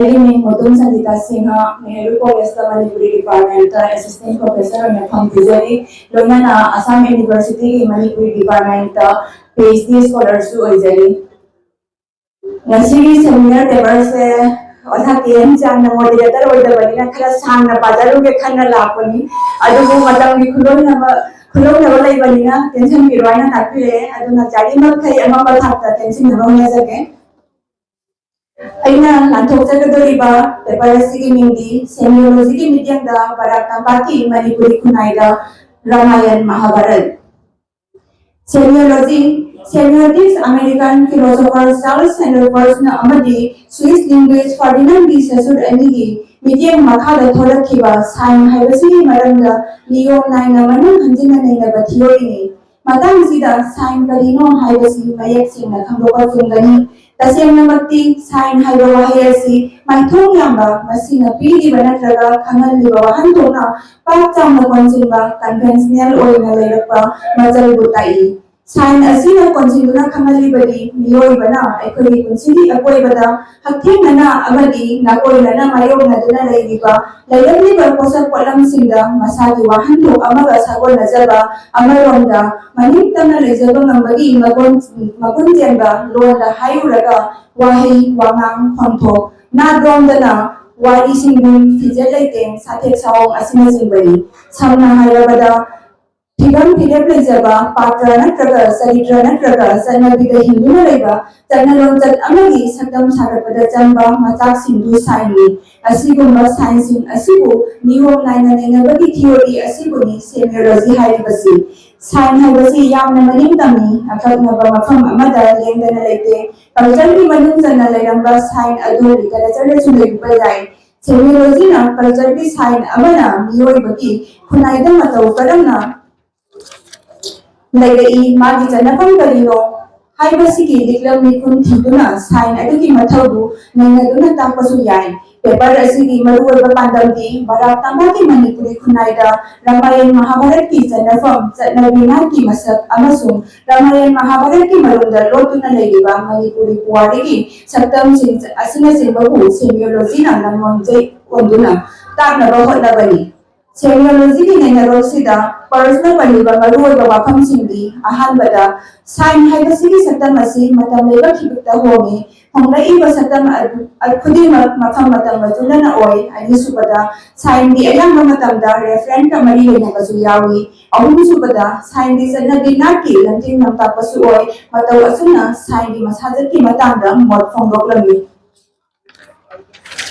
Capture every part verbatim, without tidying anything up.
ꯑꯩꯒꯤ ꯃꯤꯡ ꯃꯨꯇꯨꯝ ꯁꯪꯒꯤꯇꯥ ꯁꯤꯡꯍ, ꯅꯦꯍꯔꯨ ꯀꯣꯂꯦꯖꯇ ꯃꯅꯤꯄꯨꯔꯤ ꯗꯤꯄꯥꯔꯠꯃꯦꯟꯇ ꯑꯦꯁꯤꯁꯇꯦꯟ ꯄ꯭ꯔꯣꯐꯦꯁꯔ ꯑꯣꯏꯅ ꯐꯝ ꯄꯤꯖꯔꯤ꯫ ꯂꯣꯏꯅꯅ ꯑꯁꯥꯝ ꯌꯨꯅꯤꯚꯔꯁꯤꯇꯤꯒꯤ Manipuri department P H D ꯁ꯭ꯀꯣꯂꯔꯁꯨ ꯑꯣꯏꯖꯔꯤ꯫ ꯉꯁꯤꯒꯤ ꯁꯦꯃꯤꯅꯥꯔ ꯄꯦꯄꯔꯁꯦ ꯑꯣꯖꯥ ꯀꯦ ꯑꯦꯟ ꯆꯥꯟꯅ ꯃꯣꯗꯦꯔꯦꯇꯔ ꯑꯣꯏꯗꯕꯅꯤꯅ ꯈꯔ ꯁꯥꯡꯅ ꯄꯥꯖꯔꯨꯒꯦ ꯈꯟꯅ ꯂꯥꯛꯄꯅꯤ꯫ ꯑꯗꯨꯕꯨ ꯃꯇꯝꯒꯤ ꯈꯨꯂꯣꯏꯅꯕ ꯈꯨꯂꯣꯏꯅꯕ ꯂꯩꯕꯅꯤꯅ ꯇꯦꯟꯁꯤꯟꯕꯤꯔꯣ ꯍꯥꯏꯅ ꯇꯥꯛꯄꯤꯔꯛꯑꯦ꯫ ꯑꯗꯨꯅ ꯌꯥꯔꯤꯃꯈꯩ ꯑꯃꯝꯕ ꯊꯥꯛꯇ ꯇꯦꯟꯁꯤꯟꯅꯕ ꯍꯣꯠꯅꯖꯒꯦ꯫ ꯑꯩꯅ ꯂꯥꯟꯊꯣꯛꯆꯒꯗꯧꯔꯤꯕ ꯄꯦꯄꯔ ꯑꯁꯤꯒꯤ ꯃꯤꯡꯗꯤ ꯁꯦꯃꯤꯌꯣꯂꯣꯖꯤꯒꯤ ꯃꯤꯠꯌꯦꯡꯗ ꯕꯔꯥꯛ ꯇꯝꯄꯥꯛꯀꯤ ꯃꯅꯤꯄꯨꯔꯤ ꯈꯨꯟꯅꯥꯏꯗ Ramayana Mahabharat. ꯁꯦꯃꯤꯌꯣꯂꯣꯖꯤ꯫ Semiotics American philosopher Charles Sanders Peirce ꯑꯃꯗꯤ Swiss linguist Ferdinand de Saussure ꯑꯅꯤꯒꯤ ꯃꯤꯠꯌꯦꯡ ꯃꯈꯥꯗ ꯊꯣꯛꯂꯛꯈꯤꯕ ꯁꯥꯏꯟ ꯍꯥꯏꯕꯁꯤꯒꯤ ꯃꯔꯝꯗ ꯅꯤꯌꯣꯝ ꯅꯥꯏꯅ ꯃꯅꯨꯡ ꯍꯟꯖꯤꯟꯅ ꯅꯩꯅꯕ ꯊꯤꯑꯣꯔꯤꯅꯤ꯫ ꯃꯇꯥꯡꯁꯤꯗ ꯁꯥꯏꯟ ꯀꯔꯤꯅꯣ ꯍꯥꯏꯕꯁꯤ ꯃꯌꯦꯛ ꯁꯦꯡꯅ ꯈꯪꯗꯣꯛꯄ ꯆꯨꯝꯒꯅꯤ꯫ ꯇꯁꯦꯡꯅꯃꯛꯇꯤ ꯁꯥꯏꯟ ꯍꯥꯏꯕ ꯋꯥꯍꯩ ꯑꯁꯤ ꯃꯥꯏꯊꯣꯡ ꯌꯥꯝꯕ, ꯃꯁꯤꯅ ꯄꯤꯔꯤꯕ ꯅꯠꯇ꯭ꯔꯒ ꯈꯪꯍꯜꯂꯤꯕ ꯋꯥꯍꯟꯊꯣꯛꯅ ꯄꯥꯛ ꯆꯥꯎꯅ ꯀꯣꯟꯁꯤꯟꯕ, ꯀꯟꯚꯦꯟꯁꯅꯦꯜ ꯑꯣꯏꯅ ꯂꯩꯔꯛꯄ ꯃꯆꯜꯕꯨ ꯇꯥꯛꯏ꯫ ꯁꯥꯏꯟ ꯑꯁꯤꯅ ꯀꯣꯟꯁꯤꯟꯗꯨꯅ ꯈꯪꯍꯜꯂꯤꯕꯗꯤ ꯃꯤꯑꯣꯏꯕꯅ ꯑꯩꯈꯣꯏꯒꯤ ꯄꯨꯟꯁꯤꯒꯤ ꯑꯀꯣꯏꯕꯗ ꯍꯛꯊꯦꯡꯅꯅ ꯑꯃꯗꯤ ꯅꯥꯀꯣꯏꯅꯅ ꯃꯥꯌꯣꯛꯅꯗꯨꯅ ꯂꯩꯔꯤꯕ, ꯂꯩꯔꯝꯂꯤꯕ ꯄꯣꯠꯁꯛ ꯄꯣꯠꯂꯝꯁꯤꯡꯗ ꯃꯁꯥꯒꯤ ꯋꯥꯍꯟꯊꯣꯛ ꯑꯃꯒ ꯁꯥꯒꯣꯟꯅꯖꯕ, ꯑꯃꯔꯣꯝꯗ ꯃꯅꯤꯡ ꯇꯝꯅ ꯂꯩꯖꯕ ꯉꯝꯕꯒꯤ ꯃꯒꯨꯟ, ꯃꯒꯨꯟ ꯆꯦꯟꯕ ꯂꯣꯟꯗ ꯍꯥꯏꯔꯨꯔꯒ ꯋꯥꯍꯩ, ꯋꯥꯉꯥꯡ, ꯈꯣꯟꯊꯣꯛ, ꯅꯥꯠꯔꯣꯝꯗꯅ ꯋꯥꯔꯤ ꯁꯤꯡꯕꯨꯡ, ꯐꯤꯖꯦꯠ ꯂꯩꯇꯦꯡ, ꯁꯥꯊꯦꯛ ꯁꯥꯑꯣꯡ ꯑꯁꯤꯅꯆꯤꯡꯕꯅꯤ꯫ ꯁꯝꯅ ꯍꯥꯏꯔꯕꯗ, ꯐꯤꯕꯝ ꯐꯤꯔꯦꯞ ꯂꯩꯖꯕ ꯄꯥꯇ꯭ꯔ ꯅꯠꯇ꯭ꯔꯒ ꯆꯔꯤꯇ꯭ꯔ ꯅꯠꯇ꯭ꯔꯒ ꯆꯠꯅꯕꯤꯗ ꯍꯤꯡꯗꯨꯅ ꯂꯩꯕ ꯆꯠꯅ ꯂꯣꯟꯆꯠ ꯑꯃꯒꯤ ꯁꯛꯇꯝ ꯁꯥꯒꯠꯄꯗ ꯆꯪꯕ ꯃꯆꯥꯛꯁꯤꯡꯗꯨ ꯁꯥꯏꯟꯅꯤ꯫ ꯑꯁꯤꯒꯨꯝꯕ ꯁꯥꯏꯟꯁꯤꯡ ꯑꯁꯤꯕꯨ ꯅꯤꯌꯣꯝ ꯅꯥꯏꯅ ꯅꯩꯅꯕꯒꯤ ꯊꯤꯑꯣꯔꯤ ꯑꯁꯤꯕꯨꯅꯤ ꯁꯦꯃꯤꯌꯣꯂꯣꯖꯤ ꯍꯥꯏꯔꯤꯕꯁꯤ꯫ ꯁꯥꯏꯟ ꯍꯥꯏꯕꯁꯤ ꯌꯥꯝꯅ ꯃꯅꯤꯡ ꯇꯝꯃꯤ, ꯑꯀꯛꯅꯕ ꯃꯐꯝ ꯑꯃꯗ ꯂꯦꯡꯗꯅ ꯂꯩꯇꯦ꯫ ꯀꯜꯆꯔꯒꯤ ꯃꯅꯨꯡ ꯆꯟꯅ ꯂꯩꯔꯝꯕ ꯁꯥꯏꯟ ꯑꯗꯨ ꯂꯤꯇꯔꯦꯆꯔꯗꯁꯨ ꯂꯩꯕ ꯌꯥꯏ꯫ ꯁꯦꯃꯤꯌꯣꯂꯣꯖꯤꯅ ꯀꯜꯆꯔꯒꯤ ꯁꯥꯏꯟ ꯑꯃꯅ ꯃꯤꯑꯣꯏꯕꯒꯤ ꯈꯨꯟꯅꯥꯏꯗ ꯃꯇꯧ ꯀꯔꯝꯅ ꯂꯩꯔꯛꯏ, ꯃꯥꯒꯤ ꯆꯠꯅꯐꯝ ꯀꯔꯤꯅꯣ ꯍꯥꯏꯕꯁꯤꯒꯤ ꯂꯤꯛꯂꯝ ꯃꯤꯈꯨꯟ ꯊꯤꯗꯨꯅ ꯁꯥꯏꯟ ꯑꯗꯨꯒꯤ ꯃꯊꯧꯗꯨ ꯅꯩꯅꯗꯨꯅ ꯇꯥꯛꯄꯁꯨ ꯌꯥꯏ꯫ ꯄꯦꯄꯔ ꯑꯁꯤꯒꯤ ꯃꯔꯨꯑꯣꯏꯕ ꯄꯥꯟꯗꯝꯗꯤ ꯕꯔꯥꯛ ꯇꯝꯄꯥꯛꯀꯤ ꯃꯅꯤꯄꯨꯔꯤ ꯈꯨꯟꯅꯥꯏꯗ ꯔꯥꯃꯥꯌꯟ ꯃꯍꯥꯚꯥꯔꯠꯀꯤ ꯆꯠꯅꯐꯝ, ꯆꯠꯅꯕꯤ, ꯅꯥꯠꯀꯤ ꯃꯁꯛ ꯑꯃꯁꯨꯡ ꯔꯥꯃꯥꯌꯟ ꯃꯍꯥꯚꯥꯔꯠꯀꯤ ꯃꯔꯨꯝꯗ ꯂꯣꯠꯇꯨꯅ ꯂꯩꯔꯤꯕ ꯃꯅꯤꯄꯨꯔꯤ ꯄꯨꯋꯥꯔꯤꯒꯤ ꯁꯛꯇꯝꯁꯤꯡ ꯑꯁꯤꯅꯆꯤꯡꯕꯕꯨ ꯁꯦꯃꯤꯌꯣꯂꯣꯖꯤꯅ ꯂꯝꯑꯣꯟꯖꯩ ꯑꯣꯟꯗꯨꯅ ꯇꯥꯛꯅꯕ ꯍꯣꯠꯅꯕꯅꯤ꯫ ꯁꯦꯃꯤꯌꯣꯂꯣꯖꯤꯒꯤ ꯅꯩꯅꯔꯣꯜꯁꯤꯗ ꯄꯔꯁꯅ ꯄꯜꯂꯤꯕ ꯃꯔꯨꯑꯣꯏꯕ ꯋꯥꯐꯝꯁꯤꯡꯗꯤ, ꯑꯍꯥꯟꯕꯗ, ꯁꯥꯏꯟ ꯍꯥꯏꯕꯁꯤꯒꯤ ꯁꯛꯇꯝ ꯑꯁꯤ ꯃꯇꯝ ꯂꯩꯕ ꯈꯤꯕꯤꯛꯇ ꯍꯣꯡꯏ꯫ ꯍꯣꯡꯂꯛꯏꯕ ꯁꯛꯇꯝ ꯑꯗꯨ ꯈꯨꯗꯤꯡꯃꯛ ꯃꯐꯝ ꯃꯇꯝꯒ ꯆꯨꯅꯅ ꯑꯣꯏ꯫ ꯑꯅꯤꯁꯨꯕꯗ, ꯁꯥꯏꯟꯗꯤ ꯑꯌꯥꯝꯕ ꯃꯇꯝꯗ ꯔꯦꯐꯔꯦꯟꯀ ꯃꯔꯤ ꯂꯩꯅꯕꯁꯨ ꯌꯥꯎꯏ꯫ ꯑꯍꯨꯝꯁꯨꯕꯗ, ꯁꯥꯏꯟꯗꯤ ꯆꯠꯅꯕꯤ ꯅꯥꯠꯀꯤ ꯂꯝꯖꯤꯡ ꯂꯝꯇꯥꯛꯄꯁꯨ ꯑꯣꯏ꯫ ꯃꯇꯧ ꯑꯁꯨꯝꯅ ꯁꯥꯏꯟꯒꯤ ꯃꯁꯥꯖꯠꯀꯤ ꯃꯇꯥꯡꯗ ꯃꯣꯠ ꯐꯣꯡꯗꯣꯛꯂꯝꯃꯤ꯫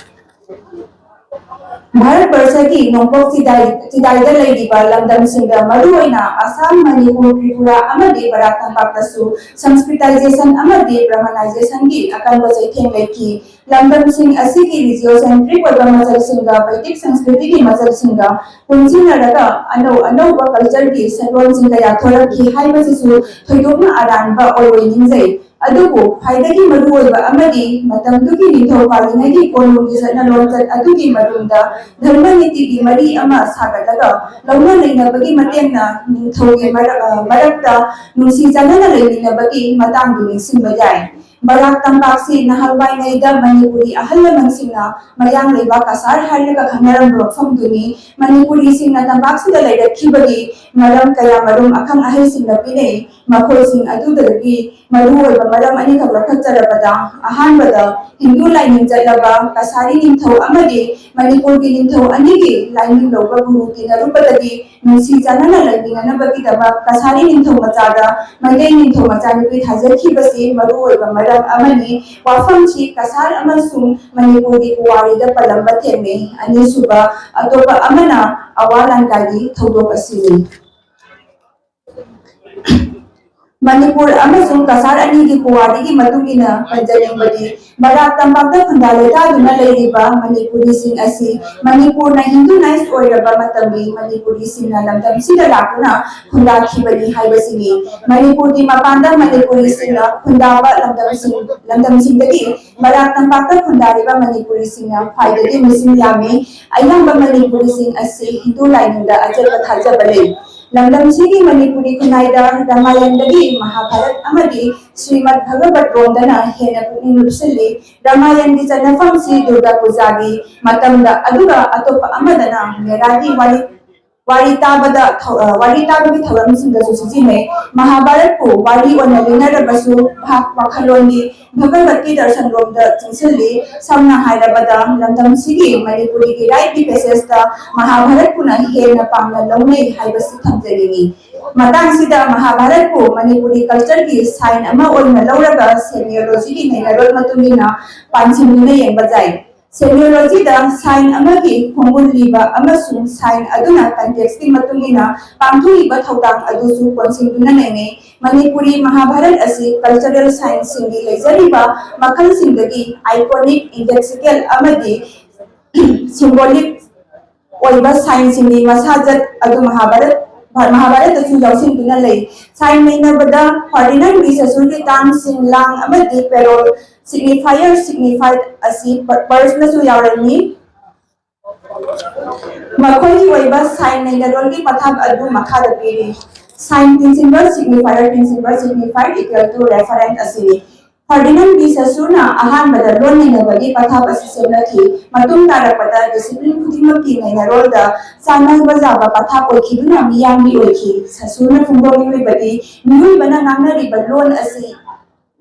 ꯚꯥꯔꯠ ꯕꯔꯁꯒꯤ ꯅꯣꯡꯄꯣꯛ ꯆꯤꯗꯥꯏ-, ꯆꯤꯗꯥꯏꯗ ꯂꯩꯔꯤꯕ ꯂꯝꯗꯝꯁꯤꯡꯗ, ꯃꯔꯨꯑꯣꯏꯅ ꯑꯁꯥꯝ, ꯃꯅꯤꯄꯨꯔ, ꯇ꯭ꯔꯤꯄꯨꯔꯥ ꯑꯃꯗꯤ ꯕꯔꯥꯛ ꯇꯝꯄꯥꯛꯇꯁꯨ ꯁꯪꯁꯀ꯭ꯔꯤꯇꯥꯏꯖꯦꯁꯟ ꯑꯃꯗꯤ ꯕ꯭ꯔꯍꯃꯅꯥꯏꯖꯦꯁꯟꯒꯤ ꯑꯀꯟꯕ ꯆꯩꯊꯦꯡ ꯂꯩꯈꯤ꯫ ꯂꯝꯗꯝꯁꯤꯡ ꯑꯁꯤꯒꯤ ꯔꯤꯖꯤꯑꯣꯁꯦꯟꯇ꯭ꯔꯤꯛ ꯑꯣꯏꯕ ꯃꯆꯜꯁꯤꯡꯒ ꯕꯩꯗꯤꯛ ꯁꯪꯁꯀ꯭ꯔꯤꯇꯤꯒꯤ ꯃꯆꯜꯁꯤꯡꯒ ꯄꯨꯟꯁꯤꯟꯅꯔꯒ ꯑꯅꯧ ꯑꯅꯧꯕ ꯀꯜꯆꯔꯒꯤ ꯁꯛꯂꯣꯟꯁꯤꯡ ꯀꯌꯥ ꯊꯣꯔꯛꯈꯤ ꯍꯥꯏꯕꯁꯤꯁꯨ ꯊꯣꯏꯗꯣꯛꯅ ꯑꯔꯥꯟꯕ ꯑꯣꯏꯔꯣꯏ ꯅꯤꯡꯖꯩ꯫ ꯑꯗꯨꯕꯨ ꯈ꯭ꯋꯥꯏꯗꯒꯤ ꯃꯔꯨꯑꯣꯏꯕ ꯑꯃꯗꯤ ꯃꯇꯝꯗꯨꯒꯤ ꯅꯤꯡꯊꯧ ꯄꯥꯜꯂꯤꯉꯩꯒꯤ ꯀꯣꯅꯨꯡꯒꯤ ꯆꯠꯅ ꯂꯣꯟꯆꯠ ꯑꯗꯨꯒꯤ ꯃꯔꯨꯝꯗ ꯙꯔꯃ ꯅꯤꯇꯤꯒꯤ ꯃꯔꯤ ꯑꯃ ꯁꯥꯒꯠꯂꯒ ꯂꯧꯅ ꯂꯩꯅꯕꯒꯤ ꯃꯇꯦꯡꯅ ꯅꯤꯡꯊꯧꯒꯤ ꯃꯔꯛ-, ꯑ, ꯃꯔꯛꯇ ꯅꯨꯡꯁꯤ ꯆꯥꯟꯅꯅ ꯂꯩꯃꯤꯟꯅꯕꯒꯤ ꯃꯇꯥꯡꯗꯨ ꯅꯤꯡꯁꯤꯡꯕ ꯌꯥꯏ꯫ ꯕꯔꯥꯛ ꯇꯝꯄꯥꯛꯁꯤ ꯅꯍꯥꯟꯋꯥꯏꯉꯩꯗ ꯃꯅꯤꯄꯨꯔꯤ ꯑꯍꯜ ꯂꯃꯟꯁꯤꯡꯅ ꯃꯌꯥꯡ ꯂꯩꯕꯥꯛ ꯀꯁꯥꯔ ꯍꯥꯏꯔꯒ ꯈꯪꯅꯔꯝꯕ ꯃꯐꯝꯗꯨꯅꯤ꯫ ꯃꯅꯤꯄꯨꯔꯤꯁꯤꯡꯅ ꯇꯝꯄꯥꯛꯁꯤꯗ ꯂꯩꯔꯛꯈꯤꯕꯒꯤ ꯃꯔꯝ ꯀꯌꯥ ꯃꯔꯨꯝ ꯑꯈꯪ ꯑꯍꯩꯁꯤꯡꯅ ꯄꯤꯅꯩ꯫ ꯃꯈꯣꯏꯁꯤꯡ ꯑꯗꯨꯗꯒꯤ ꯃꯔꯨꯑꯣꯏꯕ ꯃꯔꯝ ꯑꯅꯤꯈꯛ ꯂꯧꯈꯠꯆꯔꯕꯗ, ꯑꯍꯥꯟꯕꯗ, ꯍꯤꯟꯗꯨ ꯂꯥꯏꯅꯤꯡ ꯆꯠꯂꯕ ꯀꯁꯥꯔꯤ ꯅꯤꯡꯊꯧ ꯑꯃꯗꯤ ꯃꯅꯤꯄꯨꯔꯒꯤ ꯅꯤꯡꯊꯧ ꯑꯅꯤꯒꯤ ꯂꯥꯏꯅꯤꯡ ꯂꯧꯕ ꯒꯨꯔꯨ ꯇꯤꯟꯅꯔꯨꯕꯗꯒꯤ ꯅꯨꯡꯁꯤ ꯆꯥꯟꯅꯅ ꯂꯩꯃꯤꯟꯅꯅꯕꯒꯤꯗꯃꯛ ꯀꯁꯥꯔꯤ ꯅꯤꯡꯊꯧ ꯃꯆꯥꯗ ꯃꯩꯇꯩ ꯅꯤꯡꯊꯧ ꯃꯆꯥꯅꯨꯄꯤ ꯊꯥꯖꯈꯤꯕꯁꯤ ꯃꯔꯨꯑꯣꯏꯕ ꯃꯔꯝ ꯑꯃꯅꯤ꯫ ꯋꯥꯐꯝꯁꯤ ꯀꯁꯥꯔ ꯑꯃꯁꯨꯡ ꯃꯅꯤꯄꯨꯔꯒꯤ ꯄꯨꯋꯥꯔꯤꯗ ꯄꯜꯂꯝꯕ ꯊꯦꯡꯅꯩ꯫ ꯑꯅꯤꯁꯨꯕ, ꯑꯇꯣꯞꯄ ꯑꯃꯅ ꯑꯋꯥ ꯂꯥꯟꯗꯥꯒꯤ ꯊꯧꯗꯣꯛ ꯑꯁꯤꯅꯤ꯫ ꯃꯅꯤꯄꯨꯔ ꯑꯃꯁꯨꯡ ꯀꯁꯥꯔ ꯑꯅꯤꯒꯤ ꯄꯨꯋꯥꯔꯤꯒꯤ ꯃꯇꯨꯡ ꯏꯟꯅ ꯄꯟꯖꯅꯤꯡꯕꯗꯤ, ꯕꯔꯥꯛ ꯇꯝꯄꯥꯛꯇ ꯈꯨꯟꯗꯥ ꯂꯩꯇꯥꯗꯨꯅ ꯂꯩꯔꯤꯕ ꯃꯅꯤꯄꯨꯔꯤꯁꯤꯡ ꯑꯁꯤ ꯃꯅꯤꯄꯨꯔꯅ ꯍꯤꯟꯗꯨꯅꯥꯏꯖ ꯑꯣꯏꯔꯕ ꯃꯇꯝꯒꯤ ꯃꯅꯤꯄꯨꯔꯤꯁꯤꯡꯅ ꯂꯝꯗꯝꯁꯤꯗ ꯂꯥꯛꯇꯨꯅ ꯈꯨꯟꯗꯥꯈꯤꯕꯅꯤ ꯍꯥꯏꯕꯁꯤꯅꯤ꯫ ꯃꯅꯤꯄꯨꯔꯒꯤ ꯃꯄꯥꯟꯗ ꯃꯅꯤꯄꯨꯔꯤꯁꯤꯡꯅ ꯈꯨꯟꯗꯥꯕ ꯂꯝꯗꯝꯁꯤꯡ ꯂꯝꯗꯝꯁꯤꯡꯗꯒꯤ ꯕꯔꯥꯛ ꯇꯝꯄꯥꯛꯇ ꯈꯨꯟꯗꯥꯔꯤꯕ ꯃꯅꯤꯄꯨꯔꯤꯁꯤꯡꯅ ꯈ꯭ꯋꯥꯏꯗꯒꯤ ꯃꯁꯤꯡ ꯌꯥꯝꯃꯤ꯫ ꯑꯌꯥꯝꯕ ꯃꯅꯤꯄꯨꯔꯤꯁꯤꯡ ꯑꯁꯤ ꯍꯤꯟꯗꯨ ꯂꯥꯏꯅꯤꯡꯗ ꯑꯆꯦꯠꯄ ꯊꯥꯖꯕ ꯂꯩ꯫ ꯂꯝꯗꯝꯁꯤꯒꯤ ꯃꯅꯤꯄꯨꯔꯤ ꯈꯨꯟꯅꯥꯏꯗ ꯔꯥꯃꯥꯌꯟꯗꯒꯤ ꯃꯍꯥꯚꯥꯔꯠ ꯑꯃꯗꯤ ꯁ꯭ꯔꯤꯃꯗ ꯚꯒꯕꯠ ꯔꯣꯝꯗꯅ ꯍꯦꯟꯅ ꯄꯨꯛꯅꯤꯡ ꯂꯨꯞꯁꯤꯜꯂꯤ꯫ ꯔꯥꯃꯥꯌꯟꯒꯤ ꯆꯠꯅꯐꯝꯁꯤ ꯗꯨꯔꯒꯥ ꯄꯨꯖꯥꯒꯤ ꯃꯇꯝꯗ, ꯑꯗꯨꯒ ꯑꯇꯣꯞꯄ ꯑꯃꯗꯅ ꯃꯦꯔꯥꯒꯤ ꯋꯥꯔꯤ, ꯋꯥꯔꯤ ꯇꯥꯕꯗ ꯊꯧ-, ꯑ, ꯋꯥꯔꯤ ꯇꯥꯕꯒꯤ ꯊꯧꯔꯝꯁꯤꯡꯗꯁꯨ ꯁꯤꯖꯤꯟꯅꯩ꯫ ꯃꯍꯥꯚꯥꯔꯠꯄꯨ ꯋꯥꯔꯤ ꯑꯣꯏꯅ ꯂꯦꯡꯅꯔꯕꯁꯨ ꯚꯥ-, ꯋꯥꯈꯜꯂꯣꯟꯒꯤ ꯚꯒꯕꯠꯀꯤ ꯗꯔꯁꯟꯔꯣꯝꯗ ꯆꯪꯁꯤꯜꯂꯤ꯫ ꯁꯝꯅ ꯍꯥꯏꯔꯕꯗ, ꯂꯝꯗꯝꯁꯤꯒꯤ ꯃꯅꯤꯄꯨꯔꯤꯒꯤ rite of passage ꯇ ꯃꯍꯥꯚꯥꯔꯠꯄꯨꯅ ꯍꯦꯟꯅ ꯄꯥꯝꯅ ꯂꯧꯅꯩ ꯍꯥꯏꯕꯁꯤ ꯊꯝꯖꯅꯤꯡꯏ꯫ ꯃꯇꯥꯡꯁꯤꯗ ꯃꯍꯥꯚꯥꯔꯠꯄꯨ ꯃꯅꯤꯄꯨꯔꯤ culture ꯒꯤ sign ꯑꯃ ꯑꯣꯏꯅ ꯂꯧꯔꯒ semiology ꯒꯤ ꯅꯩꯅꯔꯣꯜ ꯃꯇꯨꯡ ꯏꯟꯅ ꯄꯥꯟꯁꯤꯟꯗꯨꯅ ꯌꯦꯡꯕ ꯌꯥꯏ꯫ Semiology ꯗ sign ꯑꯃꯒꯤ ꯈꯣꯡꯒꯨꯜ ꯂꯤꯕ ꯑꯃꯁꯨꯡ sign ꯑꯗꯨꯅ context ꯀꯤ ꯃꯇꯨꯡ ꯏꯟꯅ ꯄꯥꯡꯊꯣꯛꯂꯤꯕ ꯊꯧꯗꯥꯡ ꯑꯗꯨꯁꯨ ꯀꯣꯟꯁꯤꯟꯗꯨꯅ ꯅꯩꯅꯩ꯫ ꯃꯅꯤꯄꯨꯔꯤ ꯃꯍꯥꯚꯥꯔꯠ ꯑꯁꯤ cultural sign ꯁꯤꯡꯒꯤ ꯂꯩꯖꯔꯤꯕ ꯃꯈꯜꯁꯤꯡꯗꯒꯤ iconic, indexical ꯑꯃꯗꯤ symbolic ꯑꯣꯏꯕ sign ꯁꯤꯡꯒꯤ ꯃꯁꯥꯖꯠ ꯑꯗꯨ ꯃꯍꯥꯚꯥꯔꯠ, ꯃꯍꯥꯚꯥꯔꯠꯇꯁꯨ ꯌꯥꯎꯁꯤꯟꯗꯨꯅ ꯂꯩ꯫ Sign ꯅꯩꯅꯕꯗ Ferdinand ꯕꯤ ꯁꯁꯨꯔꯒꯤ ꯇꯥꯡꯁꯤꯡ, ꯂꯥꯡ ꯑꯃꯗꯤ ꯄꯦꯔꯣꯜ, signifier, signified ꯑꯁꯤ ꯄ-, ꯄꯔꯁꯅꯁꯨ ꯌꯥꯎꯔꯝꯃꯤ꯫ ꯃꯈꯣꯏꯒꯤ ꯑꯣꯏꯕ sign ꯅꯩꯅꯔꯣꯜꯒꯤ ꯄꯊꯥꯞ ꯑꯗꯨ ꯃꯈꯥꯗ ꯄꯤꯔꯤ꯫ Sign ꯇꯤꯟꯁꯤꯟꯕ, signifier ꯇꯤꯟꯁꯤꯟꯕ, signified equal to referent ꯑꯁꯤꯅꯤ꯫ Ferdinand ꯕꯤ ꯁꯁꯨꯔꯅ ꯑꯍꯥꯟꯕꯗ ꯂꯣꯟ ꯅꯩꯅꯕꯒꯤ ꯄꯊꯥꯞ ꯑꯁꯤ ꯁꯦꯝꯂꯛꯈꯤ꯫ ꯃꯇꯨꯡ ꯇꯥꯔꯛꯄꯗ discipline ꯈꯨꯗꯤꯡꯃꯛꯀꯤ ꯅꯩꯅꯔꯣꯜꯗ ꯆꯥꯟꯅꯕ ꯌꯥꯕ ꯄꯊꯥꯞ ꯑꯣꯏꯈꯤꯗꯨꯅ ꯃꯤꯌꯥꯝꯒꯤ ꯑꯣꯏꯈꯤ꯫ ꯁꯁꯨꯔꯅ ꯐꯣꯡꯗꯣꯛꯂꯤꯕꯗꯤ ꯃꯤꯑꯣꯏꯕꯅ ꯉꯥꯡꯅꯔꯤꯕ ꯂꯣꯟ ꯑꯁꯤ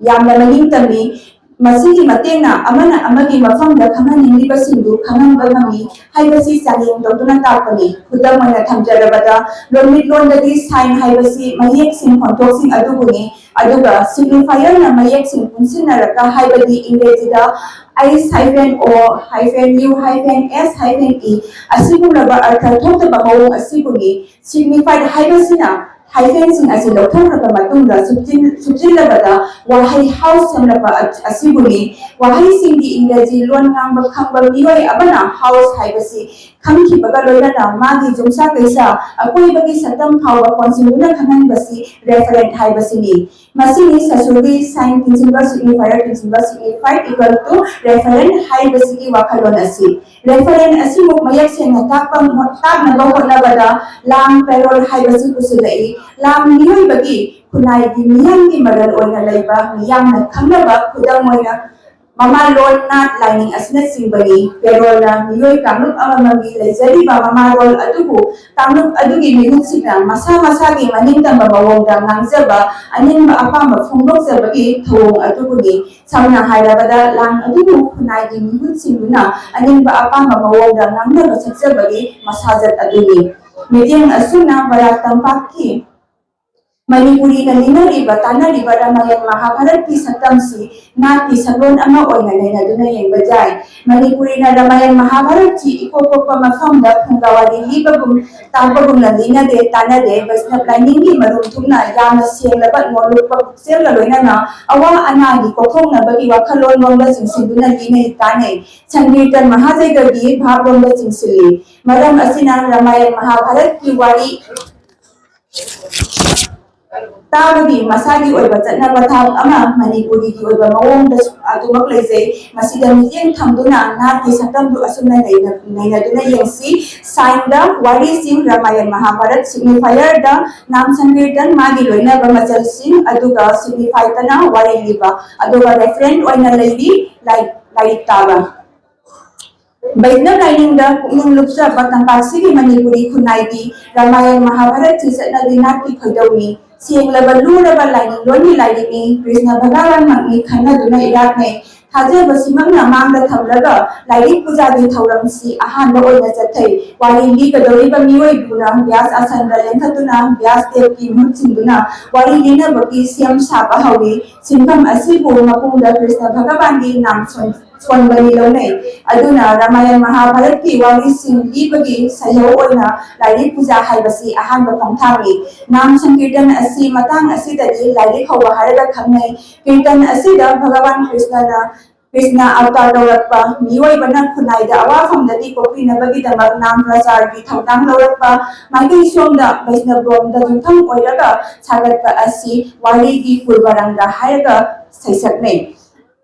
ꯌꯥꯝꯅ ꯃꯅꯤꯡ ꯇꯝꯃꯤ꯫ ꯃꯁꯤꯒꯤ ꯃꯇꯦꯡꯅ ꯑꯃꯅ ꯑꯃꯒꯤ ꯃꯐꯝꯗ ꯈꯪꯍꯟꯅꯤꯡꯂꯤꯕꯁꯤꯡꯗꯨ ꯈꯪꯍꯟꯕ ꯉꯝꯃꯤ ꯍꯥꯏꯕꯁꯤ ꯆꯥꯡꯌꯦꯡ ꯇꯧꯗꯨꯅ ꯇꯥꯛꯄꯅꯤ꯫ ꯈꯨꯗꯝ ꯑꯣꯏꯅ ꯊꯝꯖꯔꯕꯗ, ꯂꯣꯟꯃꯤꯠꯂꯣꯟꯗꯗꯤ sign ꯍꯥꯏꯕꯁꯤ ꯃꯌꯦꯛꯁꯤꯡ ꯈꯣꯟꯊꯣꯛꯁꯤꯡ ꯑꯗꯨꯕꯨꯅꯤ, ꯑꯗꯨꯒ signifier ꯅ ꯃꯌꯦꯛꯁꯤꯡ ꯄꯨꯟꯁꯤꯟꯅꯔꯒ, ꯍꯥꯏꯕꯗꯤ ꯏꯪꯒ꯭ꯔꯦꯖꯤꯗ S hyphen O hyphen U hyphen S hyphen E ꯑꯁꯤꯒꯨꯝꯂꯕ ꯑꯔꯊ ꯊꯣꯛꯇꯕ ꯃꯑꯣꯡ ꯑꯁꯤꯕꯨꯅꯤ꯫ Signified ꯍꯥꯏꯕꯁꯤꯅ Hyphenꯁꯤꯡ ꯑꯁꯤ ꯂꯧꯊꯣꯛꯈ꯭ꯔꯕ ꯃꯇꯨꯡꯗ ꯁꯨꯞꯆꯤꯟ- ꯁꯨꯞꯆꯤꯜꯂꯕꯗ ꯋꯥꯍꯩ house ꯁꯦꯝꯂꯛꯄ ꯑ- ꯑꯁꯤꯕꯨꯅꯤ꯫ ꯋꯥꯍꯩꯁꯤꯡꯒꯤ ꯏꯪꯒ꯭ꯔꯥꯖꯤ ꯂꯣꯟ ꯉꯥꯡꯕ ꯈꯪꯕ ꯃꯤꯑꯣꯏ ꯑꯃꯅ house ꯍꯥꯏꯕꯁꯤ ꯈꯪꯈꯤꯕꯒ ꯂꯣꯏꯅꯅ ꯃꯥꯒꯤ ꯌꯨꯝꯁꯥ ꯀꯩꯁꯥ ꯑꯀꯣꯏꯕꯒꯤ ꯁꯛꯇꯝ ꯐꯥꯎꯕ ꯀꯣꯟꯁꯤꯟꯗꯨꯅ ꯈꯪꯍꯟꯕꯁꯤ referent ꯍꯥꯏꯕꯁꯤꯅꯤ꯫ ꯃꯁꯤꯅꯤ ꯁꯁꯨꯒꯤ sign ꯇꯤꯟꯁꯤꯟꯕ signifier ꯇꯤꯟꯁꯤꯟꯕ signified equal to referent ꯍꯥꯏꯕꯁꯤꯒꯤ ꯋꯥꯈꯜꯂꯣꯟ ꯑꯁꯤ꯫ Referent ꯑꯁꯤꯃꯨꯛ ꯃꯌꯦꯛ ꯁꯦꯡꯅ ꯇꯥꯛꯄ ꯇꯥꯛꯅꯕ ꯍꯣꯠꯅꯕꯗ ꯂꯥꯡ parallel ꯍꯥꯏꯕꯁꯤ ꯄꯨꯁꯤꯜꯂꯛꯏ꯫ ꯂꯥꯡ ꯃꯤꯑꯣꯏꯕꯒꯤ ꯈꯨꯟꯅꯥꯏꯒꯤ ꯃꯤꯌꯥꯝꯒꯤ ꯃꯔꯜ ꯑꯣꯏꯅ ꯂꯩꯕ ꯃꯤꯌꯥꯝꯅ ꯈꯪꯅꯕ ꯈꯨꯗꯝ ꯑꯣꯏꯅ ꯃꯃꯥ ꯂꯣꯟ ꯅꯥꯠ ꯂꯥꯏꯅꯤꯡ ꯑꯁꯤꯅꯆꯤꯡꯕꯅꯤ꯫ Parallelꯅ ꯃꯤꯑꯣꯏ ꯀꯥꯡꯂꯨꯞ ꯑꯃꯃꯝꯒꯤ ꯂꯩꯖꯔꯤꯕ ꯃꯃꯥ ꯂꯣꯟ ꯑꯗꯨꯕꯨ ꯀꯥꯡꯂꯨꯞ ꯑꯗꯨꯒꯤ ꯃꯤꯍꯨꯠꯁꯤꯡꯅ ꯃꯁꯥ ꯃꯁꯥꯒꯤ ꯃꯅꯤꯡ ꯇꯝꯕ ꯃꯑꯣꯡꯗ ꯉꯥꯡꯖꯕ, ꯑꯅꯤꯡꯕ ꯑꯄꯥꯝꯕ ꯐꯣꯡꯗꯣꯛꯆꯕꯒꯤ ꯊꯧꯑꯣꯡ ꯑꯗꯨꯕꯨꯅꯤ꯫ ꯁꯝꯅ ꯍꯥꯏꯔꯕꯗ, ꯂꯥꯡ ꯑꯗꯨꯕꯨ ꯈꯨꯟꯅꯥꯏꯒꯤ ꯃꯤꯍꯨꯠꯁꯤꯡꯗꯨꯅ ꯑꯅꯤꯡꯕ ꯑꯄꯥꯝꯕ ꯃꯑꯣꯡꯗ ꯉꯥꯡꯅꯕ ꯁꯛꯆꯕꯒꯤ ꯃꯁꯥꯖꯠ ꯑꯗꯨꯅꯤ꯫ ꯃꯤꯠꯌꯦꯡ ꯑꯁꯨꯝꯅ ꯕꯔꯥꯛ ꯇꯝꯄꯥꯛꯀꯤ ꯃꯅꯤꯄꯨꯔꯤꯅ ꯂꯤꯅꯔꯤꯕ ꯇꯥꯅꯔꯤꯕ ꯔꯥꯃꯥꯌꯟ ꯃꯍꯥꯚꯥꯔꯠꯀꯤ ꯁꯛꯇꯝꯁꯤ ꯅꯥꯠꯀꯤ ꯁꯛꯂꯣꯟ ꯑꯃ ꯑꯣꯏꯅ ꯅꯩꯅꯗꯨꯅ ꯌꯦꯡꯕ ꯌꯥꯏ꯫ ꯃꯅꯤꯄꯨꯔꯤꯅ ꯔꯥꯃꯥꯌꯟ ꯃꯍꯥꯚꯥꯔꯠꯁꯤ ꯏꯀꯣꯛ ꯀꯣꯛꯄ ꯃꯐꯝꯗ ꯐꯨꯡꯒꯥ ꯋꯥꯔꯤ ꯂꯤꯕꯒꯨꯝ ꯇꯥꯛꯄꯒꯨꯝꯅ ꯂꯤꯅꯗꯦ, ꯇꯥꯅꯗꯦ꯫ ꯕꯩꯁꯅꯕ ꯂꯥꯏꯅꯤꯡꯒꯤ ꯃꯔꯨꯝ ꯊꯨꯝꯅ ꯌꯥꯝꯅ ꯁꯦꯡꯂꯕ ꯅꯣꯜꯂꯨꯛꯄ ꯄꯨꯛꯆꯦꯜꯒ ꯂꯣꯏꯅꯅ ꯑꯋꯥ ꯑꯅꯥꯒꯤ ꯀꯣꯛꯊꯣꯛꯅꯕꯒꯤ ꯋꯥꯈꯜꯂꯣꯟ ꯂꯣꯝꯗ ꯆꯤꯡꯁꯤꯟꯗꯨꯅ ꯂꯤꯅꯩ, ꯇꯥꯅꯩ꯫ ꯁꯪꯀꯤꯔꯇꯟ ꯃꯍꯥꯖꯩꯒꯒꯤ ꯚꯥꯕ ꯂꯣꯝꯗ ꯆꯤꯡꯁꯤꯜꯂꯤ꯫ ꯃꯔꯝ ꯑꯁꯤꯅ ꯔꯥꯃꯥꯌꯟ ꯃꯍꯥꯚꯥꯔꯠꯀꯤ ꯋꯥꯔꯤ ꯇꯥꯕꯒꯤ ꯃꯁꯥꯒꯤ ꯑꯣꯏꯕ ꯆꯠꯅ ꯄꯊꯥꯞ ꯑꯃ ꯃꯅꯤꯄꯨꯔꯤꯒꯤ ꯑꯣꯏꯕ ꯃꯑꯣꯡꯗꯁꯨ ꯑꯗꯨꯃꯛ ꯂꯩꯖꯩ꯫ ꯃꯁꯤꯗ ꯃꯤꯠꯌꯦꯡ ꯊꯝꯗꯨꯅ ꯅꯥꯠꯀꯤ ꯁꯛꯇꯝꯗꯨ ꯑꯁꯨꯝꯅ ꯅꯩꯅ- ꯅꯩꯅꯗꯨꯅ ꯌꯦꯡꯁꯤ꯫ Signꯗ ꯋꯥꯔꯤꯁꯤꯡ, ꯔꯥꯃꯥꯌꯟ ꯃꯍꯥꯚꯥꯔꯠ꯫ Signifierꯗ ꯅꯥꯝ ꯁꯪꯀꯤꯔꯇꯟ, ꯃꯥꯒꯤ ꯂꯣꯏꯅꯕ ꯃꯆꯜꯁꯤꯡ, ꯑꯗꯨꯒ signifiedꯇꯅ ꯋꯥꯔꯤ ꯂꯤꯕ, ꯑꯗꯨꯒ referent ꯑꯣꯏꯅ ꯂꯩꯔꯤ ꯂꯥꯏ- ꯂꯥꯏꯔꯤꯛ ꯇꯥꯕ꯫ ꯕꯩꯁꯅꯕ ꯂꯥꯏꯅꯤꯡꯗ ꯄꯨꯛꯅꯤꯡ ꯂꯨꯞꯆꯕ ꯇꯝꯄꯥꯛꯁꯤꯒꯤ ꯃꯅꯤꯄꯨꯔꯤ ꯈꯨꯟꯅꯥꯏꯒꯤ ꯔꯥꯃꯥꯌꯟ ꯃꯍꯥꯚꯥꯔꯠꯁꯤ ꯆꯠꯅꯕꯤ ꯅꯥꯠꯀꯤ ꯈꯣꯏꯗꯧꯅꯤ꯫ ꯁꯦꯡꯂꯕ ꯂꯨꯔꯕ ꯂꯥꯏꯅꯤꯡꯂꯣꯟꯒꯤ ꯂꯥꯏꯔꯤꯛꯅꯤ꯫ ꯀ꯭ꯔꯤꯁꯅ ꯚꯒꯋꯥꯟꯃꯛꯅꯤ ꯈꯟꯅꯗꯨꯅ ꯏꯔꯥꯠꯅꯩ꯫ ꯊꯥꯖꯕꯁꯤꯃꯛꯅ ꯃꯥꯡꯗ ꯊꯝꯂꯒ ꯂꯥꯏꯔꯤꯛ ꯄꯨꯖꯥꯒꯤ ꯊꯧꯔꯝꯁꯤ ꯑꯍꯥꯟꯕ ꯑꯣꯏꯅ ꯆꯠꯊꯩ꯫ ꯋꯥꯔꯤ ꯂꯤꯒꯗꯧꯔꯤꯕ ꯃꯤꯑꯣꯏꯗꯨꯅ ꯕ꯭ꯌꯥꯁ ꯑꯁꯟꯗ ꯂꯦꯡꯈꯠꯇꯨꯅ ꯕ꯭ꯌꯥꯁ ꯗꯦꯕꯀꯤ ꯃꯍꯨꯠ ꯁꯤꯟꯗꯨꯅ ꯋꯥꯔꯤ ꯂꯤꯅꯕꯒꯤ ꯁꯦꯝ ꯁꯥꯕ ꯍꯧꯏ꯫ ꯁꯤꯟꯐꯝ ꯑꯁꯤꯕꯨ ꯃꯄꯨꯡꯗ ꯀ꯭ꯔꯤꯁꯅ ꯚꯒꯕꯥꯟꯒꯤ ꯅꯥꯝ ꯁꯣꯟ-, ꯁꯣꯟꯕꯅꯤ ꯂꯧꯅꯩ꯫ ꯑꯗꯨꯅ ꯔꯥꯃꯥꯌꯟ ꯃꯍꯥꯚꯥꯔꯠꯀꯤ ꯋꯥꯔꯤꯁꯤꯡ ꯂꯤꯕꯒꯤ ꯁꯩꯍꯧ ꯑꯣꯏꯅ ꯂꯥꯏꯔꯤꯛ ꯄꯨꯖꯥ ꯍꯥꯏꯕꯁꯤ ꯑꯍꯥꯟꯕ ꯈꯣꯡꯊꯥꯡꯅꯤ꯫ ꯅꯥꯝ ꯁꯪꯀꯤꯔꯇꯟ ꯑꯁꯤ ꯃꯇꯥꯡ ꯑꯁꯤꯗꯗꯤ ꯂꯥꯏꯔꯤꯛ ꯍꯧꯕ ꯍꯥꯏꯔꯒ ꯈꯪꯅꯩ꯫ ꯀꯤꯔꯇꯟ ꯑꯁꯤꯗ ꯚꯒꯋꯥꯟ ꯀ꯭ꯔꯤꯁꯅꯅ, ꯀ꯭ꯔꯤꯁꯅ ꯑꯕꯇꯥꯔ ꯂꯧꯔꯛꯄ, ꯃꯤꯑꯣꯏꯕꯅ ꯈꯨꯟꯅꯥꯏꯗ ꯑꯋꯥꯐꯝꯗꯒꯤ ꯀꯣꯛꯄꯤꯅꯕꯒꯤꯗꯃꯛ ꯅꯥꯝ ꯄ꯭ꯔꯆꯥꯔꯒꯤ ꯊꯧꯗꯥꯡ ꯂꯧꯔꯛꯄ, ꯃꯥꯏꯀꯩ ꯁꯣꯝꯗ ꯕꯩꯁꯅꯕ ꯂꯣꯝꯗ ꯌꯨꯝꯐꯝ ꯑꯣꯏꯔꯒ ꯁꯥꯒꯠꯄ ꯑꯁꯤ ꯋꯥꯔꯤꯒꯤ ꯄꯨꯔꯕꯔꯪꯒ ꯍꯥꯏꯔꯒ ꯁꯩꯁꯛꯅꯩ꯫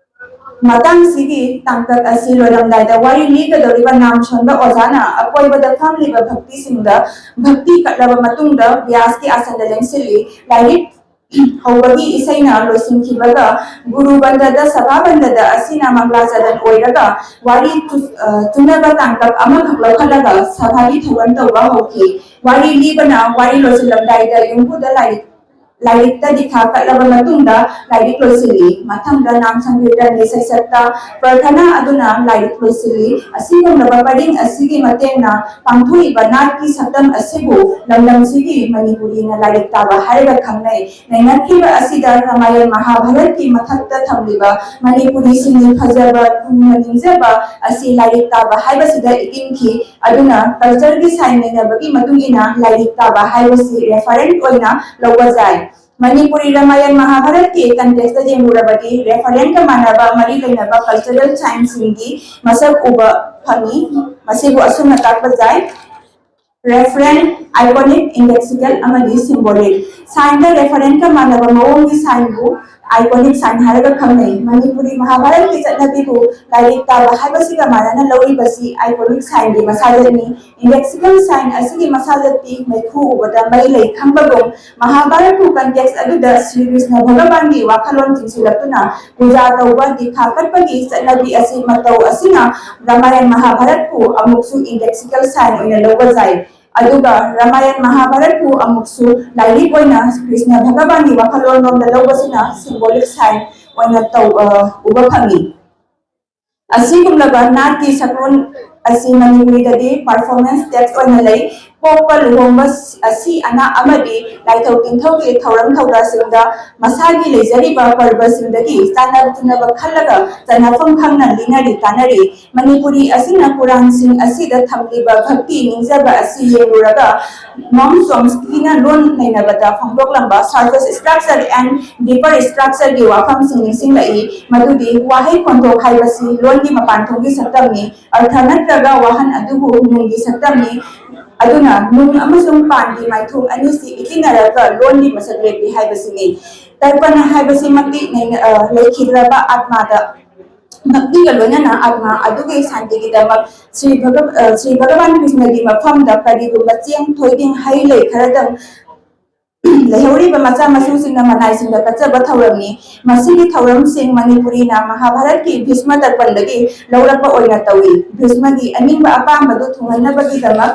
ꯃꯇꯥꯡꯁꯤꯒꯤ ꯇꯥꯡꯀꯛ ꯑꯁꯤ ꯂꯣꯏꯔꯝꯗꯥꯏꯗ ꯋꯥꯔꯤ ꯂꯤꯒꯗꯧꯔꯤꯕ ꯅꯥꯝ ꯁꯣꯟꯕ ꯑꯣꯖꯥꯅ ꯑꯀꯣꯏꯕꯗ ꯐꯝꯂꯤꯕ ꯚꯛꯇꯤꯁꯤꯡꯗ ꯚꯛꯇꯤ ꯀꯠꯂꯕ ꯃꯇꯨꯡꯗ ꯕ꯭ꯌꯥꯁꯀꯤ ꯑꯥꯁꯟꯗ ꯂꯦꯡꯁꯤꯜꯂꯤ꯫ ꯂꯥꯏꯔꯤꯛ ꯍꯧꯕꯒꯤ ꯏꯁꯩꯅ ꯂꯣꯏꯁꯤꯟꯈꯤꯕꯒ ꯒꯨꯔꯨ ꯕꯟꯗꯗ ꯁꯚꯥ ꯕꯟꯗꯗ ꯑꯁꯤꯅ ꯃꯪꯒ꯭ꯂꯥꯆꯔꯟ ꯑꯣꯏꯔꯒ ꯋꯥꯔꯤ ꯇꯨ-, ꯑ, ꯇꯨꯅꯕ ꯇꯥꯡꯀꯛ ꯑꯃꯈꯛ ꯂꯧꯈꯠꯂꯒ ꯁꯚꯥꯒꯤ ꯊꯧꯔꯝ ꯇꯧꯕ ꯍꯧꯈꯤ꯫ ꯋꯥꯔꯤ ꯂꯤꯕꯅ ꯋꯥꯔꯤ ꯂꯣꯏꯁꯤꯜꯂꯝꯗꯥꯏꯗ ꯌꯨꯝꯕꯨꯗ ꯂꯥꯏꯔꯤꯛ ꯂꯥꯏꯔꯤꯛꯇ ꯗꯤꯈꯥ ꯀꯠꯂꯕ ꯃꯇꯨꯡꯗ ꯂꯥꯏꯔꯤꯛ ꯂꯣꯏꯁꯤꯜꯂꯤ꯫ ꯃꯊꯪꯗ ꯅꯥꯝ ꯁꯪꯀꯤꯔꯇꯟꯒꯤ ꯁꯩꯁꯛꯇ ꯄ꯭ꯔꯊꯅꯥ ꯑꯗꯨꯅ ꯂꯥꯏꯔꯤꯛ ꯂꯣꯏꯁꯤꯜꯂꯤ꯫ ꯑꯁꯤꯒꯨꯝꯂꯕ ꯄꯔꯤꯡ ꯑꯁꯤꯒꯤ ꯃꯇꯦꯡꯅ ꯄꯥꯡꯊꯣꯛꯏꯕ ꯅꯥꯠꯀꯤ ꯁꯛꯇꯝ ꯑꯁꯤꯕꯨ ꯂꯝꯗꯝꯁꯤꯒꯤ ꯃꯅꯤꯄꯨꯔꯤꯅ ꯂꯥꯏꯔꯤꯛ ꯇꯥꯕ ꯍꯥꯏꯔꯒ ꯈꯪꯅꯩ꯫ ꯅꯩꯅꯈꯤꯕ ꯑꯁꯤꯗ ꯔꯥꯃꯥꯌꯟ ꯃꯍꯥꯚꯥꯔꯠꯀꯤ ꯃꯊꯛꯇ ꯊꯝꯂꯤꯕ ꯃꯅꯤꯄꯨꯔꯤꯁꯤꯡꯒꯤ ꯐꯖꯕ, ꯂꯨꯅ ꯅꯤꯡꯖꯕ ꯑꯁꯤ ꯂꯥꯏꯔꯤꯛ ꯇꯥꯕ ꯍꯥꯏꯕꯁꯤꯗ ꯏꯟꯈꯤ꯫ ꯑꯗꯨꯅ ꯀꯜꯆꯔꯒꯤ ꯁꯥꯏꯟ ꯅꯩꯅꯕꯒꯤ ꯃꯇꯨꯡ ꯏꯟꯅ ꯂꯥꯏꯔꯤꯛ ꯇꯥꯕ ꯍꯥꯏꯕꯁꯤ ꯔꯦꯐꯔꯦꯟ ꯑꯣꯏꯅ ꯂꯧꯕ ꯌꯥꯏ꯫ ꯃꯅꯤꯄꯨꯔꯤ ꯔꯥꯃꯥꯌꯟ ꯃꯍꯥꯚꯥꯔꯠꯀꯤ ꯀꯟꯇꯦꯛꯁꯇ ꯌꯦꯡꯂꯨꯔꯕꯗꯤ ꯔꯦꯐꯔꯦꯟꯒ ꯃꯥꯟꯅꯕ ꯃꯔꯤ ꯂꯩꯅꯕ ꯀꯜꯆꯔꯦꯜ ꯁꯥꯏꯟꯁꯤꯡꯒꯤ ꯃꯁꯛ ꯎꯕ ꯐꯪꯏ꯫ ꯃꯁꯤꯕꯨ ꯑꯁꯨꯝꯅ ꯇꯥꯛꯄ ꯌꯥꯏ: ꯔꯦꯐꯔꯦꯟ, ꯑꯥꯏꯀꯣꯅꯤꯛ, ꯏꯟꯗꯦꯛꯁꯤꯀꯦꯜ ꯑꯃꯗꯤ ꯁꯤꯝꯕꯣꯂꯤꯛ꯫ ꯁꯥꯏꯟꯗ ꯔꯦꯐꯔꯦꯟꯒ ꯃꯥꯟꯅꯕ ꯃꯑꯣꯡꯒꯤ ꯁꯥꯏꯟꯕꯨ ꯑꯥꯏꯀꯣꯅꯤꯛ ꯁꯥꯏꯟ ꯍꯥꯏꯔꯒ ꯈꯪꯅꯩ꯫ ꯃꯅꯤꯄꯨꯔꯤ ꯃꯍꯥꯚꯥꯔꯠꯀꯤ ꯆꯠꯅꯕꯤꯕꯨ ꯂꯥꯏꯔꯤꯛ ꯇꯥꯕ ꯍꯥꯏꯕꯁꯤꯒ ꯃꯥꯟꯅꯅ ꯂꯧꯔꯤꯕꯁꯤ ꯑꯥꯏꯀꯣꯅꯤꯛ ꯁꯥꯏꯟꯒꯤ ꯃꯁꯥꯖꯠꯅꯤ꯫ ꯏꯟꯗꯦꯛꯁꯤꯀꯦꯜ ꯁꯥꯏꯟ ꯑꯁꯤꯒꯤ ꯃꯁꯥꯖꯠꯇꯤ ꯃꯩꯈꯨ ꯎꯕꯗ ꯃꯩ ꯂꯩ ꯈꯪꯕꯒꯨꯝ, ꯃꯍꯥꯚꯥꯔꯠꯄꯨ ꯀꯟꯇꯦꯛꯁ ꯑꯗꯨꯗ ꯁ꯭ꯔꯤ ꯀ꯭ꯔꯤꯁꯅ ꯚꯒꯕꯥꯟꯒꯤ ꯋꯥꯈꯜꯂꯣꯟ ꯆꯤꯡꯁꯤꯜꯂꯛꯇꯨꯅ ꯄꯨꯖꯥ ꯇꯧꯕ, ꯗꯤꯈꯥ ꯀꯠꯄꯒꯤ ꯆꯠꯅꯕꯤ ꯑꯁꯤ ꯃꯇꯧ ꯑꯁꯤꯅ ꯔꯥꯃꯥꯌꯟ ꯃꯍꯥꯚꯥꯔꯠꯄꯨ ꯑꯃꯨꯛꯁꯨ ꯏꯟꯗꯦꯛꯁꯤꯀꯦꯜ ꯁꯥꯏꯟ ꯑꯣꯏꯅ ꯂꯧꯕ ꯌꯥꯏ꯫ ꯑꯗꯨꯒ ꯔꯥꯃꯥꯌꯟ ꯃꯍꯥꯚꯥꯔꯠꯄꯨ ꯑꯃꯨꯛꯁꯨ ꯂꯥꯏꯔꯤꯛ ꯑꯣꯏꯅ ꯀ꯭ꯔꯤꯁꯅ ꯚꯒꯕꯥꯟꯒꯤ ꯋꯥꯈꯜꯂꯣꯟꯂꯣꯝꯗ ꯂꯧꯕꯁꯤꯅ ꯁꯤꯝꯕꯣꯂꯤꯛ ꯁꯥꯏꯟ ꯑꯣꯏꯅ ꯇꯧ ꯑ, ꯎꯕ ꯐꯪꯏ꯫ ꯑꯁꯤꯒꯨꯝꯂꯕ ꯅꯥꯠꯀꯤ ꯁꯛꯂꯣꯟ ꯑꯁꯤ ꯃꯅꯤꯄꯨꯔꯤꯗꯗꯤ performance text ꯑꯣꯏꯅ ꯂꯩ꯫ ꯄꯣꯛꯄ, ꯂꯨꯍꯣꯡꯕ, ꯑꯁꯤ ꯑꯅꯥ ꯑꯃꯗꯤ ꯂꯥꯏꯊꯧ ꯇꯤꯟꯊꯧꯒꯤ ꯊꯧꯔꯝ ꯊꯧꯗꯥꯁꯤꯡꯗ ꯃꯁꯥꯒꯤ ꯂꯩꯖꯔꯤꯕ ꯄꯔꯕꯁꯤꯡꯗꯒꯤ ꯆꯥꯟꯅ ꯆꯨꯅꯕ ꯈꯜꯂꯒ ꯆꯟꯅꯐꯝ ꯈꯪꯅ ꯂꯤꯅꯔꯤ ꯇꯥꯅꯔꯤ꯫ ꯃꯅꯤꯄꯨꯔꯤ ꯑꯁꯤꯅ ꯄꯨꯔꯥꯟꯁꯤꯡ ꯑꯁꯤꯗ ꯊꯝꯂꯤꯕ ꯚꯛꯇꯤ ꯅꯤꯡꯖꯕ ꯑꯁꯤ ꯌꯦꯡꯂꯨꯔꯒ ꯃꯥꯎꯟ ꯆꯣꯝꯁꯀꯤꯅ ꯂꯣꯟ ꯅꯩꯅꯕꯗ ꯐꯣꯡꯗꯣꯛꯂꯝꯕ surface structure and deeper structureꯒꯤ ꯋꯥꯐꯝꯁꯤꯡ ꯅꯤꯡꯁꯤꯡꯂꯛꯏ, ꯃꯗꯨꯗꯤ ꯋꯥꯍꯩ ꯈꯣꯟꯊꯣꯛ ꯍꯥꯏꯕꯁꯤ ꯂꯣꯟꯒꯤ ꯃꯄꯥꯟꯊꯣꯡꯒꯤ ꯁꯛꯇꯝꯅꯤ, ꯑꯔꯊ ꯅꯠꯇ꯭ꯔꯒ ꯋꯥꯍꯟ ꯑꯗꯨꯕꯨ ꯅꯨꯡꯒꯤ ꯁꯛꯇꯝꯅꯤ꯫ ꯑꯗꯨꯅ ꯅꯨꯡ ꯑꯃꯁꯨꯡ ꯄꯥꯟꯒꯤ ꯃꯥꯏꯊꯣꯡ ꯑꯅꯤꯁꯤ ꯏꯇꯤꯟꯅꯔꯒ ꯂꯣꯟꯒꯤ ꯃꯁꯛ ꯂꯦꯞꯄꯤ ꯍꯥꯏꯕꯁꯤꯅꯤ꯫ ꯇꯔꯄꯅ ꯍꯥꯏꯕꯁꯤꯃꯛꯇꯤ ꯅꯩꯅ-, ꯑ, ꯂꯩꯈꯤꯗ꯭ꯔꯕ ꯑꯥꯠꯃꯥꯗ ꯚꯛꯇꯤꯒ ꯂꯣꯏꯅꯅ ꯑꯥꯠꯃꯥ ꯑꯗꯨꯒꯤ ꯁꯥꯟꯇꯤꯒꯤꯗꯃꯛ ꯁ꯭ꯔꯤ ꯚꯒ-, ꯑ, ꯁ꯭ꯔꯤ ꯚꯒꯋꯥꯟ ꯀ꯭ꯔꯤꯁꯅꯒꯤ ꯃꯐꯝꯗ ꯀꯔꯤꯒꯨꯝꯕ ꯆꯦꯡ, ꯊꯣꯏꯗꯤꯡ, ꯍꯩ ꯂꯩ ꯈꯔꯗꯪ ꯂꯩꯍꯧꯔꯤꯕ ꯃꯆꯥ ꯃꯁꯨꯁꯤꯡꯅ ꯃꯅꯥꯏꯁꯤꯡꯗ ꯀꯠꯆꯕ ꯊꯧꯔꯝꯅꯤ꯫ ꯃꯁꯤꯒꯤ ꯊꯧꯔꯝꯁꯤꯡ ꯃꯅꯤꯄꯨꯔꯤꯅ ꯃꯍꯥꯚꯥꯔꯠꯀꯤ ꯚꯤꯁꯃ ꯇꯔꯄꯟꯗꯒꯤ ꯂꯧꯔꯛꯄ ꯑꯣꯏꯅ ꯇꯧꯏ꯫ ꯚꯤꯁꯃꯒꯤ ꯑꯅꯤꯡꯕ ꯑꯄꯥꯝꯕꯗꯨ ꯊꯨꯡꯍꯟꯅꯕꯒꯤꯗꯃꯛ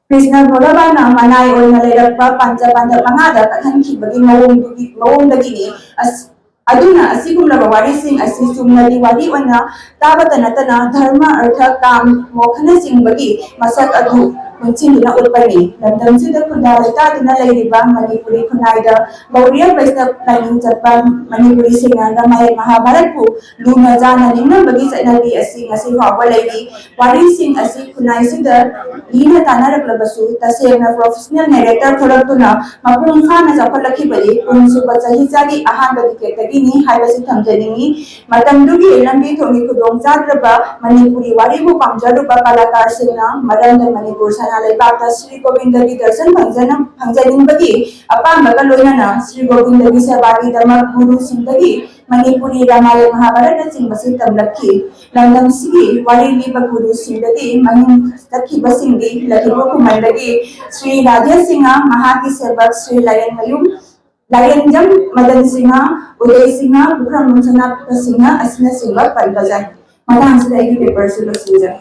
ꯀ꯭ꯔꯤꯁꯅ ꯚꯒꯕꯥꯟꯅ ꯃꯅꯥꯏ ꯑꯣꯏꯅ ꯂꯩꯔꯛꯄ ꯄꯥꯟꯆ ꯄꯥꯟꯗꯕ ꯃꯉꯥꯗ ꯀꯠꯍꯟꯈꯤꯕꯒꯤ ꯃꯑꯣꯡꯗꯨꯒꯤ, ꯃꯑꯣꯡꯗꯒꯤꯅꯤ꯫ ꯑꯁ-, ꯑꯗꯨꯅ ꯑꯁꯤꯒꯨꯝꯂꯕ ꯋꯥꯔꯤꯁꯤꯡ ꯑꯁꯤ ꯆꯨꯝꯅꯒꯤ ꯋꯥꯔꯤ ꯑꯣꯏꯅ ꯇꯥꯕꯇ ꯅꯠꯇꯅ ꯙꯔꯃ, ꯑꯔꯊ, ꯀꯥꯝ, ꯃꯣꯈꯅꯆꯤꯡꯕꯒꯤ ꯃꯁꯛ ꯑꯗꯨ ꯄꯨꯟꯁꯤꯟꯗꯨꯅ ꯎꯠꯄꯅꯤ꯫ ꯂꯝꯗꯝꯁꯤꯗ ꯈꯨꯟꯗꯥ ꯂꯩꯇꯥꯗꯨꯅ ꯂꯩꯔꯤꯕ ꯃꯅꯤꯄꯨꯔꯤ ꯈꯨꯟꯅꯥꯏꯗ ꯒꯧꯔꯤꯌ ꯕꯩꯁꯅꯕ ꯂꯥꯏꯅꯤꯡ ꯆꯠꯄ ꯃꯅꯤꯄꯨꯔꯤꯁꯤꯡꯅ ꯔꯥꯃꯥꯌꯟ ꯃꯍꯥꯚꯥꯔꯠꯄꯨ ꯂꯨꯅ ꯆꯥꯅ ꯅꯤꯡꯂꯝꯕꯒꯤ ꯆꯠꯅꯕꯤ ꯑꯁꯤ ꯉꯁꯤ ꯐꯥꯎꯕ ꯂꯩꯔꯤ꯫ ꯋꯥꯔꯤꯁꯤꯡ ꯑꯁꯤ ꯈꯨꯟꯅꯥꯏꯁꯤꯗ ꯂꯤꯅ ꯇꯥꯟꯅꯔꯛꯂꯕꯁꯨ, ꯇꯁꯦꯡꯅ professional narrator ꯊꯣꯛꯂꯛꯇꯨꯅ ꯃꯄꯨꯡ ꯐꯥꯅ ꯆꯥꯎꯈꯠꯂꯛꯈꯤꯕꯗꯤ ꯀꯨꯟꯁꯨꯕ ꯆꯍꯤꯆꯥꯒꯤ ꯑꯍꯥꯟꯕ decade ꯗꯒꯤꯅꯤ ꯍꯥꯏꯕꯁꯤ ꯊꯝꯖꯅꯤꯡꯏ꯫ ꯃꯇꯝꯗꯨꯒꯤ ꯂꯝꯕꯤ ꯊꯣꯡꯒꯤ ꯈꯨꯗꯣꯡ ꯆꯥꯗ꯭ꯔꯕ ꯃꯅꯤꯄꯨꯔꯤ ꯋꯥꯔꯤꯕꯨ ꯄꯥꯝꯖꯔꯨꯕ ꯀꯂꯥꯀꯥꯔꯁꯤꯡꯅ ꯃꯔꯝꯗ ꯃꯅꯤꯄꯨꯔ ꯁꯅꯥ ꯂꯩꯕꯥꯛꯇ ꯁ꯭ꯔꯤ ꯒꯣꯕꯤꯟꯗꯒꯤ ꯗꯔꯁꯟ ꯐꯪꯖꯅ-, ꯐꯪꯖꯅꯤꯡꯕꯒꯤ ꯑꯄꯥꯝꯕꯒ ꯂꯣꯏꯅꯅ ꯁ꯭ꯔꯤ ꯒꯣꯕꯤꯟꯗꯒꯤ ꯁꯦꯕꯥꯒꯤꯗꯃꯛ ꯒꯨꯔꯨꯁꯤꯡꯗꯒꯤ ꯃꯅꯤꯄꯨꯔꯤ ꯔꯥꯃꯥꯌꯟ ꯃꯍꯥꯚꯥꯔꯠꯅꯆꯤꯡꯕꯁꯤ ꯇꯝꯂꯛꯈꯤ꯫ ꯂꯝꯗꯝꯁꯤꯒꯤ ꯋꯥꯔꯤ ꯂꯤꯕ ꯒꯨꯔꯨꯁꯤꯡꯗꯒꯤ ꯃꯃꯤꯡ ꯆꯠꯈꯤꯕꯁꯤꯡꯗꯤ ꯂꯛꯈꯤꯄꯨꯔ ꯈꯨꯃꯟꯗꯒꯤ ꯁ꯭ꯔꯤ ꯔꯥꯙꯦ ꯁꯤꯡꯍ, ꯃꯍꯥꯛꯀꯤ ꯁꯦꯕꯛ ꯁ꯭ꯔꯤ ꯂꯥꯏꯔꯦꯟꯃꯌꯨꯝ, ꯂꯥꯏꯔꯦꯟꯖꯝ ꯃꯗꯟ ꯁꯤꯡꯍ, ꯎꯗꯩ ꯁꯤꯡꯍ, ꯄꯨꯈ꯭ꯔꯝꯕꯝ ꯁꯅꯥꯇꯣ ꯁꯤꯡꯍ ꯑꯁꯤꯅꯆꯤꯡꯕ ꯄꯟꯕ ꯌꯥꯏ꯫ ꯃꯇꯥꯡꯁꯤꯗ ꯑꯩꯒꯤ paperꯁꯤ ꯂꯣꯏꯁꯤꯟꯖꯔꯦ꯫